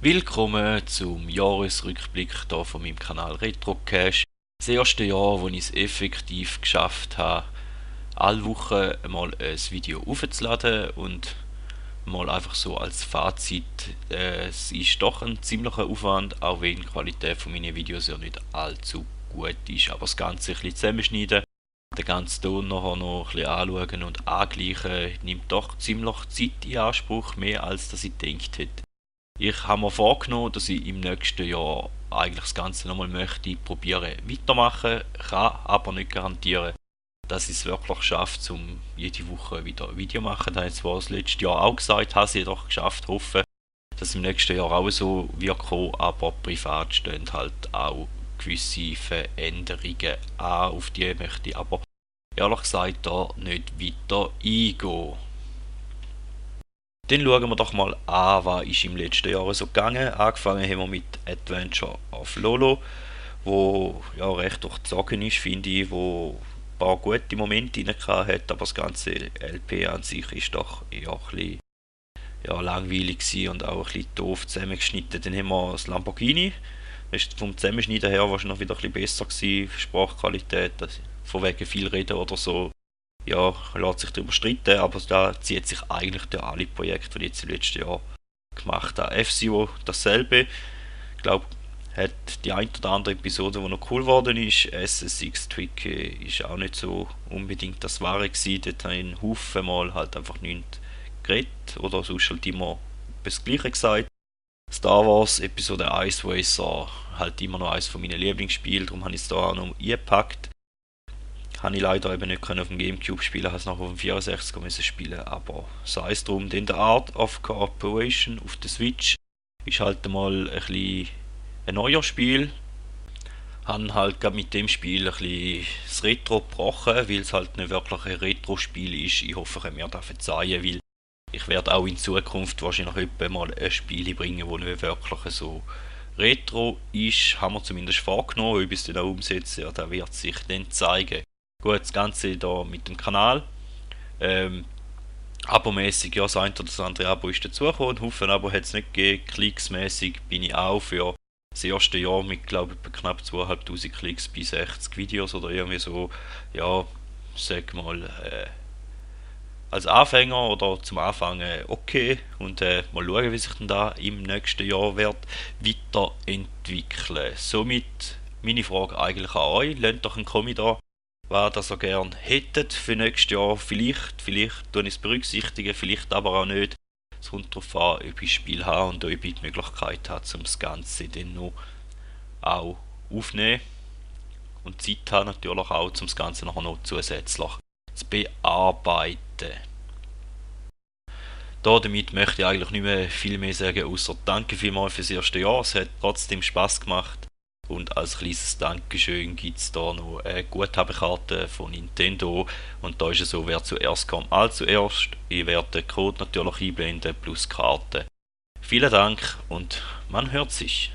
Willkommen zum Jahresrückblick hier von meinem Kanal RetroCache. Das erste Jahr, wo ich es effektiv geschafft habe, alle Wochen mal ein Video aufzuladen und mal einfach so als Fazit, es ist doch ein ziemlicher Aufwand, auch wenn die Qualität von meinen Videos ja nicht allzu gut ist. Aber das Ganze ein bisschen zusammenschneiden, den ganzen Ton nachher noch ein bisschen anschauen und angleichen, nimmt doch ziemlich Zeit in Anspruch, mehr als dass ich gedacht hätte. Ich habe mir vorgenommen, dass ich im nächsten Jahr eigentlich das Ganze nochmal möchte probieren weitermachen, kann aber nicht garantieren, dass ich es wirklich schaffe, um jede Woche wieder ein Video zu machen. Das habe ich zwar das letzte Jahr auch gesagt, habe es jedoch geschafft, hoffe, dass es im nächsten Jahr auch so wird kommen, aber privat stehen halt auch gewisse Veränderungen an, auf die möchte ich aber ehrlich gesagt da nicht weiter eingehen. Dann schauen wir doch mal an, was ist im letzten Jahr so gegangen. Angefangen haben wir mit Adventure of Lolo, wo ja recht durchzogen ist, finde ich, wo ein paar gute Momente rein hat, aber das ganze LP an sich ist doch eher ein bisschen, ja, langweilig gewesen und auch ein bisschen doof zusammengeschnitten. Dann haben wir das Lamborghini, das ist vom Zusammenschneiden her wahrscheinlich noch wieder ein bisschen besser gewesen, Sprachqualität, von wegen viel reden oder so, ja, lässt sich darüber streiten, aber da zieht sich eigentlich durch alle Projekte, die ich jetzt im letzten Jahr gemacht habe. F-Zero dasselbe, ich glaube, hat die ein oder andere Episode, die noch cool geworden ist. SSX Trick ist auch nicht so unbedingt das Wahre gewesen, dort habe ich einen Haufen mal halt einfach nichts geredet oder sonst halt immer das Gleiche gesagt. Star Wars Episode 1 Racer, halt immer noch eines von meinen Lieblingsspielen, darum habe ich es da auch noch eingepackt. Habe ich leider eben nicht auf dem Gamecube spielen, habe es noch auf dem 64 müssen spielen, aber sei es drum. Denn der Art of Cooperation auf der Switch ist halt mal ein bisschen ein neues Spiel. Habe halt gerade mit dem Spiel ein bisschen das Retro gebrochen, weil es halt nicht wirklich ein Retro-Spiel ist. Ich hoffe, ihr könnt mir das verzeihen, weil ich werde auch in Zukunft wahrscheinlich etwa mal ein Spiel bringen, das nicht wirklich so Retro ist. Haben wir zumindest vorgenommen, ob ich es dann auch umsetze, ja, das wird sich dann zeigen. Gut, das Ganze hier mit dem Kanal. Abomäßig, ja, das eine oder das andere Abo ist dazugekommen. Haufen Abo hat es nicht gegeben. Klicksmäßig bin ich auch für das erste Jahr mit, glaube ich, knapp 2500 Klicks bei 60 Videos oder irgendwie so. Ja, sag mal, als Anfänger oder zum Anfangen okay. Und mal schauen, wie sich denn da im nächsten Jahr wird weiterentwickeln. Somit meine Frage eigentlich an euch. Lasst doch einen Kommentar da, was das so gern hättet für nächstes Jahr. Vielleicht tue ich es berücksichtigen, vielleicht aber auch nicht. Es kommt darauf an, ob ich Spiel habe und ob ich die Möglichkeit habe, um das Ganze dann noch auch aufnehmen. Und Zeit habe natürlich auch, um das Ganze nachher noch zusätzlich zu bearbeiten. Damit möchte ich eigentlich nicht mehr viel mehr sagen, außer danke vielmals fürs erste Jahr. Es hat trotzdem Spaß gemacht. Und als kleines Dankeschön gibt es da noch eine Guthabenkarte von Nintendo. Und da ist es so, wer zuerst kommt, zuerst. Ich werde den Code natürlich einblenden plus Karte. Vielen Dank und man hört sich.